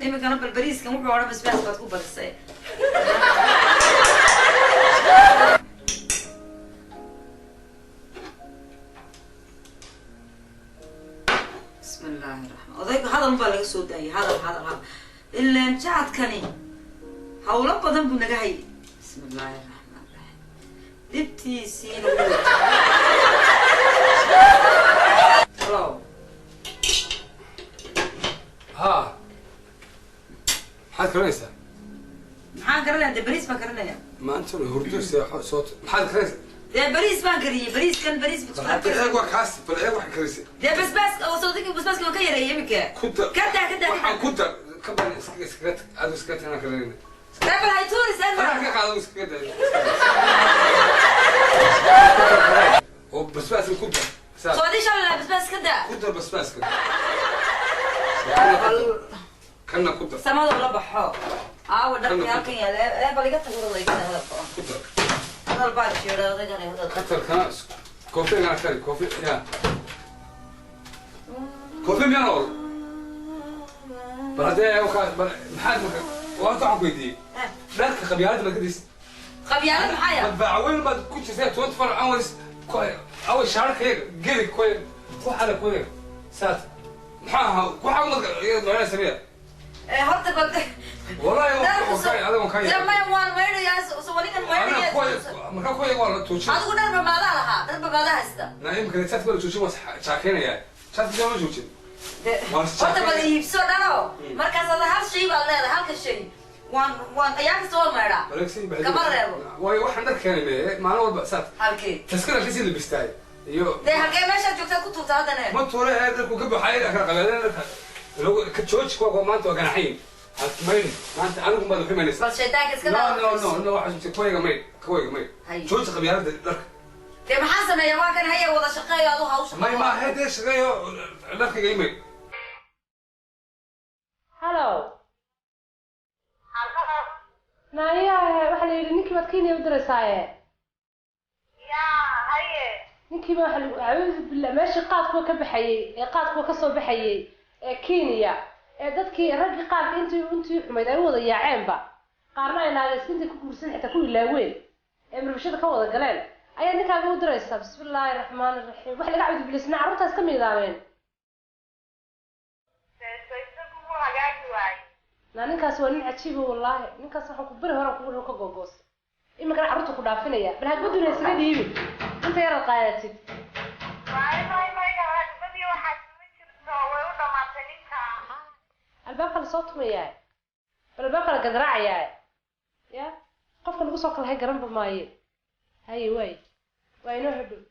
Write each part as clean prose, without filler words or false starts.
Iminkana bal bariiskan wuxuu odhan basbaas baad ku badisay. Bismi illaahi raxmaan, odayga hadal baa laga soo daayay, hadal hadal hadal, ilaan jacadkani hawlo badan buu naga hayay. Bismi illaahi raxmaan raxiim, dhibtiisiina wuu. Hello. Haa, maxaad karinaysaa? Maxaan karinaya? Dee bariis baan karinaya. Maanta hurdo, seexo, soo, maxaad karinaysaa? Dee bariis baan kariyey, bariiskan bariis. Bal hadda eeg, waa kaas, bal eeg waxaad karisay. Dee basbaas oo sawdigi basbaaska waan ka yareeyay iminka. Ku dar. Ka daa, ka daa. Waxaan ku dar ka badan, iskaga tag, adigu iskaga tag, anaa karinayna. Dee bal hay tuuris. Faraha ka qaado, iskaga daa oo basbaaska ku dar saas. Soodii shalay basbaas ka daa. Ku dar basbaaska, kana ku dar. Samada la baxo, aawa dharkii halkan yaala ee bal iga tag odaygan, hadalka ku dar. Hadal baa jeeda odaygan, hadal. Katarkana koofigana kari, koofi ya koofi miyaan ol. Bal haddee wakaa, bal maxaad marka horta waxaan ku weydiiyey dharka qabyaalada ma kadis? Qabyaalad maxaa ya? Madbaacaweyn baad ku jirtaa 24 hours, away shaararkayaga geli kuwa waxaala kuwayaga saas maxaa ahaa waxaa marka maranaysa miya? Horta bal Wallahi adigo ka dee maya, waan maydhayaa, sawaligan maydhaya. Marka kuwayaga waa la tuujin. Adigu dharba maadaa lahaa, dharba maadaa haysta. Na imika jaadka waa la joojin, waa jaakeynayaa, jaadka ma joojin. Horta bal iibso dharo markaas, ada hal shay baad leedahay, halka shay waan ayaa kasta waan maydhaa, kama reebo. Waayo waxaan dhar keenay mee maalin walba saad halkee taskada kasii labistaay iyo Dee halkee meeshaad joogtaad ku tuurta haddana? Ma tuure ee dharku ka baxay kala qabeedeen dharka lagu ka jooji kuwa maanta waa ganaxayin mayn, maanta anigu baad waxu imanaysa. Bal shaydaanka iska. No no no no, waxaa kuwayga mayd, kuwayga mayd, jooji qabyaalada dharka. Dee maxaa sameeya? Waa kan haya, wada shaqeeyo adu hawsha. May maaha, dee shaqeeyo, dharkayga imay. Hallo, naayahe, waxaa la yidhi ninkii baad Kenya u diraysaaye. Ninkiiba waxa lagu, acuudu billah, meeshii qaadkuwa ka baxayey ee qaadkuwa kasoo baxayey ee Kenya ee dadkii raggii qaarka intii xumayd ay u wada yaaceenba, qaarna ay naagaysa intay ku guursan xitaa ku ilaaween ee marbashada ka wada galeen, ayaa ninkaaga u diraysaa. Bismillaahi raxmaani raxiim, wax laga cabdi bilisnaa, carruurtaas ka miidaameen. Naa ninkaas waa nin cajiiba wallaahi. Ninkaas waxaan ku beri hore kugu ka googoos, iminkana carruurta ku dhaafinaya. Bal hagbaduna isaga dhiibi inta yaraad qaadatid. Albaabka lasoo tumayaa, bal albaabka la gargaraacayaa, ya qofka lagu soo kalahay garanba maaye. Haye, waay waa inoo hadhow.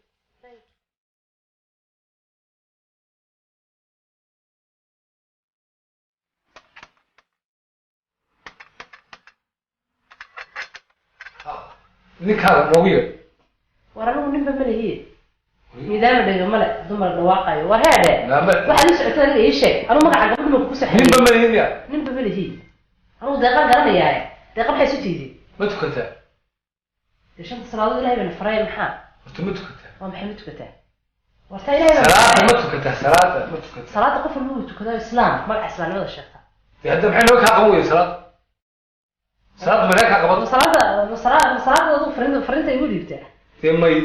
Ninkaaga noogu yeer. War anigu ninba ma lihiye, miidaama dhega male, dumar dhawaaqayo. War heedhe, waxaad u socotay aniga ii sheeg, anuu magaca gabadhu ma kugu saxay? Ninba ma lihin ya? Ninba ma lihi anugu, deeqaan garanayaaye, deeqa maxay isu tiiday? Ma tukataa? Dee shanta salaadood ilahay bana faray, maxaa? Horta ma tukataa? Waa maxay ma tukataa? Wartaa ilahay bana. Salaada ma tukataa? Salaada ma tukataa? Salaada qof walba wuu tukadaa, islaam magaca islaamnimada sheegta. Dee hadda maxay noo kaa qaban weyday salaad? Salaad maxay kaa qaban? Salaada ma salaada adigu farinta igu dhiibtaa? Dee may,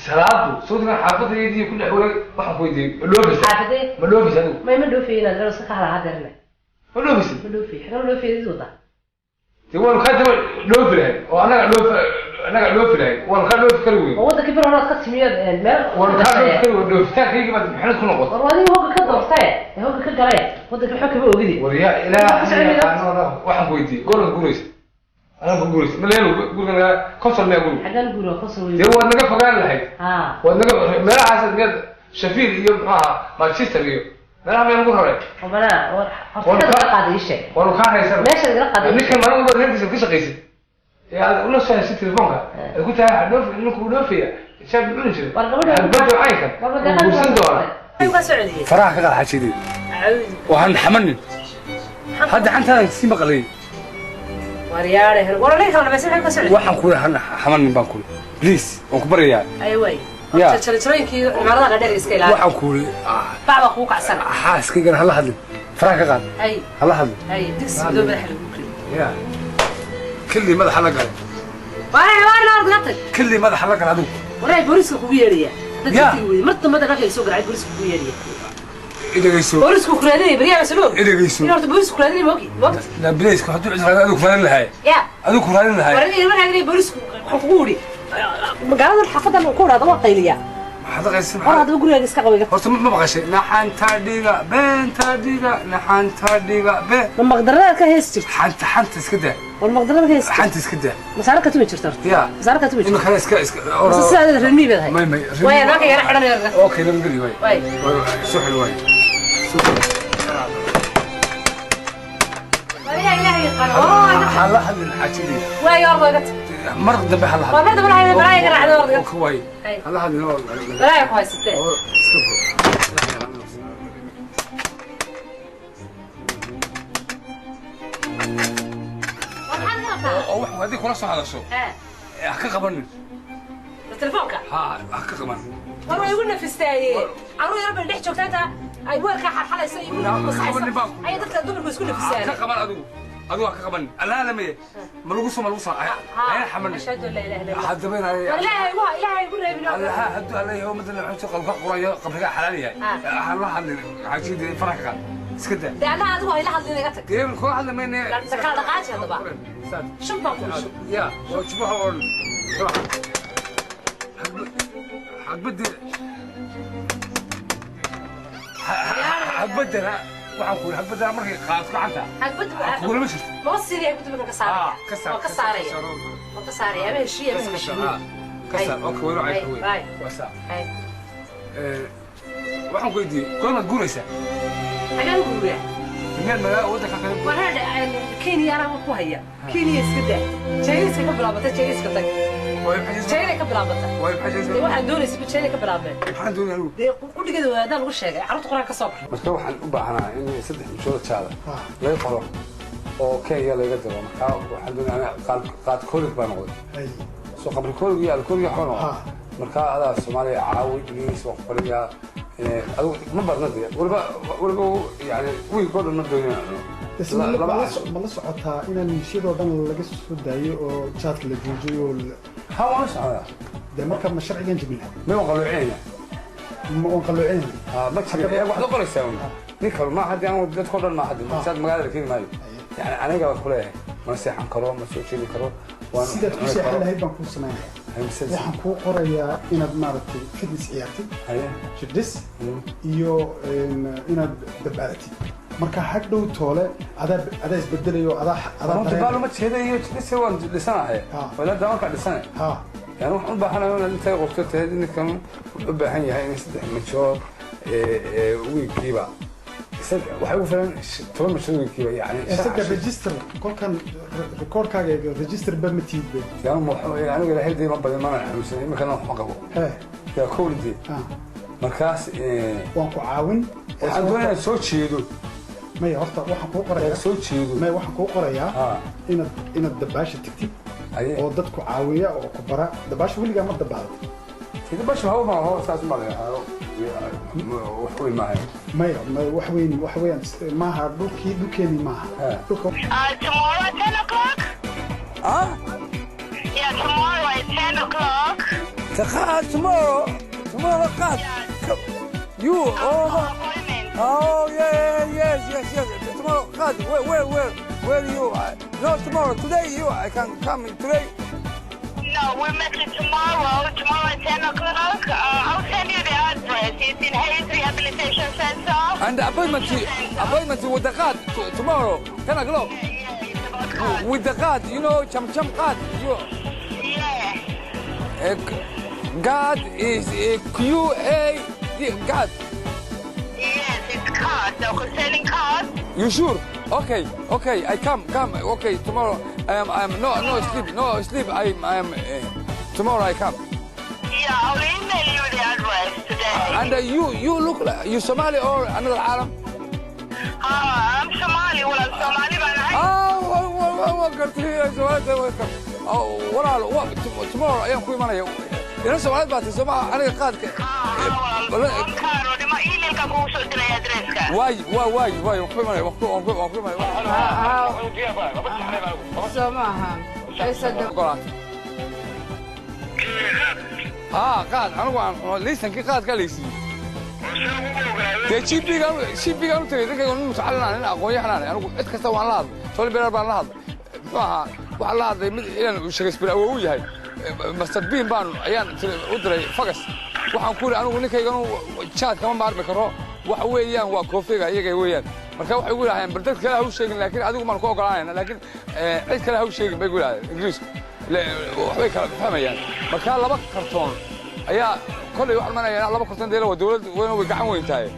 salaadu sawdigan xaafadaydii ku dhex wareeg. Waxaan ku weydiiyey, ma dhoofaysa? Xaafadee? Ma dhoofaysa adigu? May, ma dhoofay inaad meel iska ka hala hadeerne. Ma dhoofaysa? Ma dhoofay, xagana dhoofay idid wadaa. Dee waanu kaa daba dhoofi lahayn oo annaga dhoof, annaga dhoofi lahayn, waanu kaa dhoofi kari weyn. Oo waddankii bir horaad ka timiyood meel. Waanu kaa dhoofi kari weyn, dhoofitaankaygii baad maxnad ku noqotay. War adiga hogga ka doortaye ee hogga ka galay, waddanka waxba kama ogidi. War yaa ilaahay yaqaano, waxaan ku weydiiyey goorma guraysa? Anaa ku guraysa ma leelo guriga naga konsol miyaa guriga? Xaggaan guriga konsol wey. Dee waad naga fogaan lahayd. Ha. Waad naga meelahaas miyaad Shafiil iyo muxuu ahaa Manchester iyo meelaha miyaan ugu raray? Obanaa, war horta ka qaada ii sheeg. Waanu kaa haysan meesha igala qaaday. Ninkan maalin walba reerkiisa ka shaqaysid ee aad ula soo heshay telefoonka aad ku tahay dhoof, ninku dhoofaya shaab cuni jiray. War gabadha badda caynkan wuu guursan doonaa. Ka socday. Faraha ka qaad xajiidii, waxaan xamanin hadda xantaada sii maqlay. Waryaare, war aniga kala dhamaysan, maxay ka socday? Waxaan ku xamanin baan kuli, please, waan ku baryayaa. Ay waay. Ya. Jarjarooyinkii cimaaradaha dhadheer iska ilaali. Waxaan ku uri Bac baa kugu kacsan. Xaaskaygana hala hadlin, faraha ka qaad. Hay. Hala hadlin. Hay, digsi madow madaxa lagu rido. Ya killii madaxa la galay. Waay waay, naar laga tag. Killii madaxa la galay adigu. Wallahi booliska kugu yeedhaya. Ya. Mar dambe dalka soo garacay booliska kugu yeedhaya. Idhegeyso. Boolisku ku raadinaya baryaha masalo. Idhegeyso. In horta boolisku ku raadinaya moogi moogta. La bilayska hadduu cid adigu ku raadin lahay. Ya. Adigu ku raadin lahay. Waradii ma raadinaya boolisku, wuxuu kugu yidhi magaaladan xaafadan uu ku idhaahdo waa qayliya. Maxaad qaysan? Hor haddaba gurigaaga iska qabayga. Horta ma maqashay naxanta dhiga beenta dhiga naxanta dhiga been? Ma maqdaradaad ka heesi jirta? Xanta, xanta iska daa. War maqdarada ka heesi jirta. Xanta iska daa. Masaaro ka tumi jirta horta? Ya. Masaaro ka tumi jirta? Imikana iska iska. Mase sidaada reer miyi baad ahay? May may. Waaya naanka yara xidhanaya. Okay, nabadgelyo waay. Waay. Suxil waay. Wariyaa Ilaahay yaqaan hala hadlin xaajadii. Waay, ordo iga tag. Mar dambe hala Waa mar dambe la balaaya ka raacdo, ordo iga tag. Waay. Hay. Hala hadlin oo Balaaya ku haysatee. Iska fur. War maxaad ka rabtaa? Oo wax haddii kula soo hadasho ha ka qabanin. Telefoonka? Ha, ha ka qaban. War way igu nafistaaye, carruur yar bay dhex joogtaa inta ay weelkaa xalxalaysa iyo wiilka masaxaysa ayay dadka dumarku isku Ha nafisaan. ka qaban adigu, adigu ha ka qabanin. Allaalamaye ma lagu soo, ma lagu soo hayna xamanin. Ashhadu an laa ilaaha illa Allah. Haddaba inay War ilaahay igu, ilaahay igu reebin. Allaha hadduu alla yahay ummadda la qalka qorayo qabriga xalaal yahay. Ha la hadlin xaajidii, faraha ka qaad, iska daa. Dee annaga adigu hayla hadlin, iga tag. Dee kula hadli mayne. Kala dhaqaaji haddaba. Shan baan ku shub. Ya waa jubaha oo dhan xagbadda, xagbadana waxaan ku xagbadana markay qaadko gacanta Xagbad kugulama jirto. Maba siinaya, xagbadda markaan ka saaraya. Ka saar. Waan ka saaraya, waan ka saaraya, ama heshiiya ama heshiiyo. Ka saar, okay, wayno cayka wey waa saa. Waxaan ku weydiiyey goormaad guuraysaa? Xagaan guuraa? Meel magaalo waddanka kale. War Kenya anaa ku haya, Kenya iska daa, Chinese ka bilaabata, Chinese ka tag. China ka bilaabata. Dee waxaan doonaysa China ka bilaabeen. Maxaan doonaya anigu? Dee qudhigeeda wadaadaan lagu sheegay carruurta qur-aan ka soo baxay. Marka waxaan u baahanahay in saddex mishooda jaada laga qoro oo Kenya laga diro. Marka waxaan doonaya qaad koolig baa noqday, soo qabri koolig iyo alkoolig waxba noqday. Marka adaa Soomaaliya caawi please, waan ku bariyaa. Adigu ma badna dee, waliba waliba yani wiilkoo dhan ma doonin. Ma la socotaa inaan miisyadoo dhan laga soo daayo oo jaadka la joojiyo oo Ha, waan la socdaa. Dee marka ma sharcigan jebina? Ma waan qaloocinayna. Ma waan qaloocinayna? Ma jiro, waxaad u qoraysaa un nin kale ma haddi anigu dadkoo dhan ma haddi saad magaalada la keeni maayo. Yani aniga baan kuleeyahay ma seexan karo, ma soo jeedi karo. Sidaad ku seexan lahayd baan kuu samaynaya. Waxaan kuu qorayaa inaad maaragtay fitness ciyaartid, jirdhis iyo inaad dabaalatid. Marka hadhow toole adaa adaa isbedelayo, adaa adaa. Dabaal uma jeeda iyo jidhise waan dhisanahay, walaada markaa dhisanay. Yani waxaan u baahanahay inaad intay qorto tahay ninkan wuxuu u baahan yahay in saddex majood wiigiiba, waxay ugu filan 10 majood wiigiiba yani. Saddex register kolkan recordkaaga register ba ma tiidbe. Aniga ilaahay dee ma badin, mana xanuunsan iminkana, wax ma qabo yaa kowlidee markaas. Waan ku caawin. Waxaan doonaya soo jeedo. Maya, horta waxaan kuu qorayaa soo jeedo. Maya, waxaan kuu qorayaa inaad dabaasha tagtid oo dadku caawiya oo ku bara dabaasha. Weligaa ma dabaalatay? Dabaasha hawa ma ho, saas ma wax weyn maaha. Maya, wax weyn, wax weyn maaha, dhulkii dhulkeenii maaha dhulka. Tomorrow at 10 o'clock? Huh? Yeah, tomorrow at 10 o'clock. Taqaad tomorrow, tomorrow qaad. You, oh, oh yeah, yes, tomorrow qaad. Where you? No, tomorrow, today you, I can come today. No, we'll make it tomorrow. Tomorrow at 10 o'clock. I'll send you the address. It's in Hayes Rehabilitation Center. And appointment with the qad tomorrow 10 o'clock. Yeah, it's about qad. With the qad, you know, cham cham qad you. Yeah. God is Q A D God. Yes, it's card. They're selling cards. You sure? Okay. I come, come. Okay, tomorrow. I am no, no sleep, no sleep. I am. Tomorrow I come. Yeah, I'll email you the address today. And you look like you Somali or another Arab? I'm Somali. Well, I'm Somali, but I. Oh, gartay Somali. Oh, walaal, tomorrow ayaan ku imanaya. Ina Soomaaliyeed baa tahay soo maaha aniga qaadka. Waay waay waay waay waan ku imanaya waan ku waan ku waan ku imanaya. Soo maaha. Haa qaad anigu aan cuno liisankii qaadkaa laysiiyey. Dee GP-gaan u tagay ninkayga nin mutacalin aan nin aqoon-yahan aan anigu cid kasta waan la hadlay Tony Blair baan la hadlay muxuu ahaa waxaan la hadlay mid inaan Shakespeare awoow u yahay Master Bean baan ayaan u diray fagas waxaan ku yidhi anigu ninkayganu jaad kama maarmi karo waxa weeyaan waa koofiga iyaga weeyaan marka waxay ugu yidhahdeen bal dad kale ha u sheegin laakiin adigu maan ku ogolaanayna laakiin cid kale ha u sheegin bay ku yidhahdeen Ingiriisku waxbay kala fahmayaan marka laba kartoon ayaa kolley waxaan manayaa laba kartoon dee waa dawlad weyn way gacan weyn tahay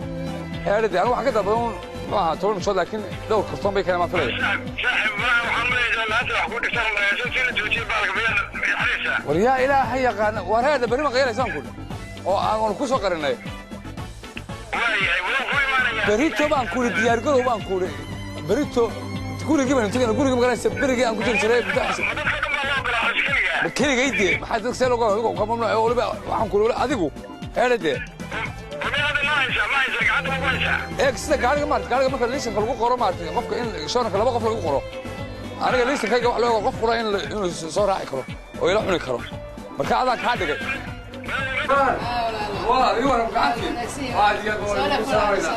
heerade anigu waxaan ka dalbadan muxuu ahaa 10 mishood laakiin dhowr kartoon bay keeneen baan filaya. War yaa ilaahay yaqaana war heerda berri ma qaylaysaan ku oo aan ku soo qarinay berrito baan kuuri diyaargarow baan kuuri berrito gurigii baan tagayna gurigii magaranaysa berigii aan ku jiri jiray keligay dee maxaa dadka see looga adigu ka mamnuuc waliba waxaan kuuri wali adigu heerade eeg sida gaariga maarata gaariga marka liisanka lagu qoro maarata qofka in shoonka laba qof lagu qoro aniga liisankayga wax looga qof qura inuu soo raaci karo oo ila cuni karo marka adaa kaa dhigay walaal ii waran gacantii aad iyo aad baan ku salaamaynaa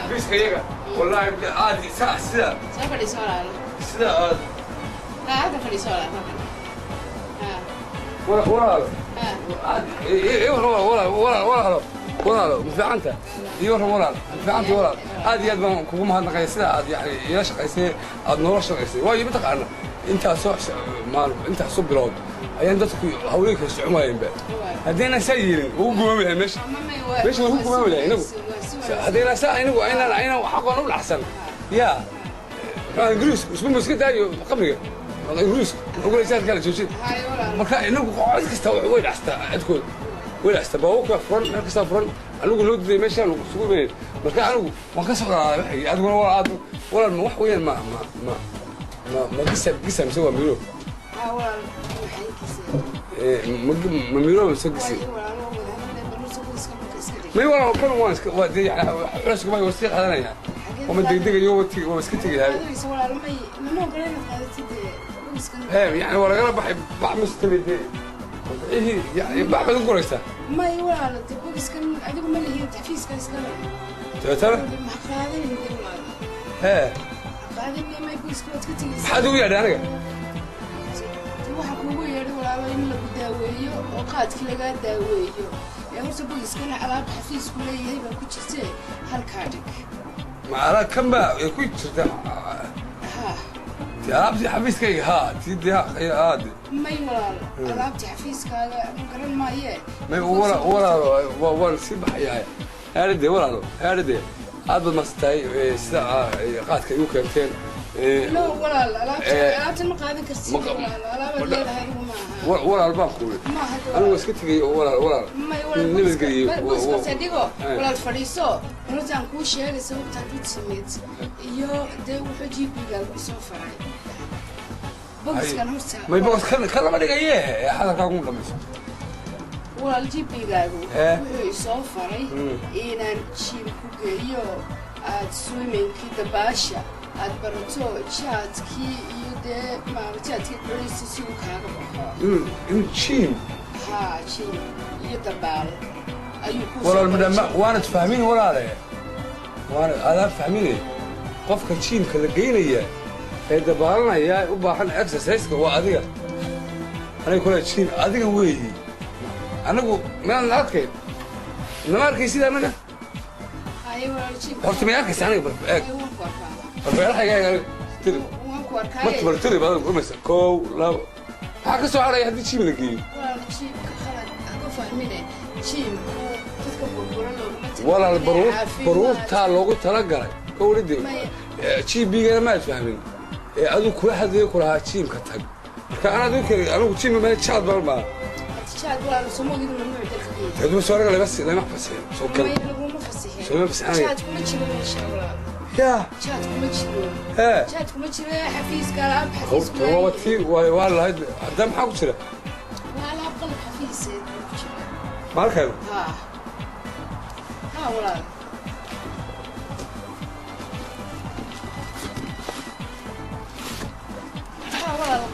fiiska iyaga wallaahi aad saa sida soo fadhiiso walaal sida aad hadda fadhiiso walaal walaal aad ii waran walaal walaal walaal walaal ma fiicanta ii waran walaal ma fiicanta walaal aad iyo aad baan kugu mahadnaqaya sida aad yani ila shaqaysay aad noola shaqaysay waayo mataqaana intaasoo maal intaasoo bilood ayaan dadku hawlihii kala socon waayeenba haddayna saa yeelin ugu gumaami lahay meesha meesha waan ku gumaami lahay inagu haddayna saa inagu aynaan aynan xaqoon u dhacsan yaa muxuu Ingiriisku isma iska daayo qabriga Ingiriisku muxuu ku leeyahay kala joojin marka inagu cid kasta way dhacstaa cidkooda way dhacstaa baabuurka furan meel kasta furan anigu loo diiday meeshaan isugu imanay marka anigu waan ka soo dhalaalay waxay adiguna walaal aad walaal ma wax weeyaan ma ma ma ma ma gisa gisa mise waa miro ma miro mise gisa may walaal kan waan iska waa dee yani culayska ma waa sii qaadanaya wama degdegayo waa iska tegayaa yani waa lagala baxay bax mistabide yani bax baad u guraysaa may walaal dee bogiskan adigu ma lihiin xafiiska iskale dabeetana ma qaadanaynin dee walaal hee qaadanay may bogiska waad ka tegaysaa maxaad ugu yeedhay aniga dee waxaa kuugu yeedhay walaalo in lagu daaweeyo oo qaadkii lagaa daaweeyo ee horta bogiskana alaab xafiisku leeyahay baa ku jirtee halkaa dhig ma alaab kan baa ku jirta tii alaabtii xafiiskayga haa tii dee haa de may walaal alaabtii xafiiskaaga ma garan maayee may walaalo waan sii baxayaa heerade walaalo heerade aad baad mahadsan tahay sida qaadka igu keenteen no walaal alaabtan ma qaadan kartid walaal alaabaad leedahay adigu maaha walaal baan kuuli anigu iska tegay walaal walaal nabadgeliyo nabadgeliyo dhigo walaal fadhiiso hortaan kuu sheegay sababtaad u timid iyo dee wuxuu GP-gaagu soo faray bogiskan horta may bogiskan kan lama dhigaye hadalkaagu dhamayso walaal GP-gaagu wuxuu isoo faray inaan jiim ku geeyo aad swimmingkii dabaasha aad barato jaadkii iyo dee maaragtay culaysi si uu kaaga baxo in jiim haa jiim iyo dabaal ayuu ku walaal madama waanad fahmin walaale waana adaa fahmine qofka jiimka la geynaya ee dabaalanaya u baahan exercise-ka waa adiga aniga kule jiim adiga weeyi anigu miyaan la arkayn nama arkaysid anaga horta may arkaysa aniga bal eeg barbeeraxayga eeg aniga tiri marka bar tiri baad rumaysa kow labo maxaa ka soo haraya haddii jiim la geeyo walaal baruurtaa loogu talagalay kowladii GP-gana maad fahmin ee adigu kula hadlayo kulahaa jiimka tag marka anaad u keli anigu jiimka meel jaad baan maa taduma soo araga lama lama fasixin soo kale soo lama fasixin yaa hee horta waa tii waa lahayd hadda maxaa ku jira Lafihiisa buu ku jiraa. Maalkaygu? Ha ha, walaal.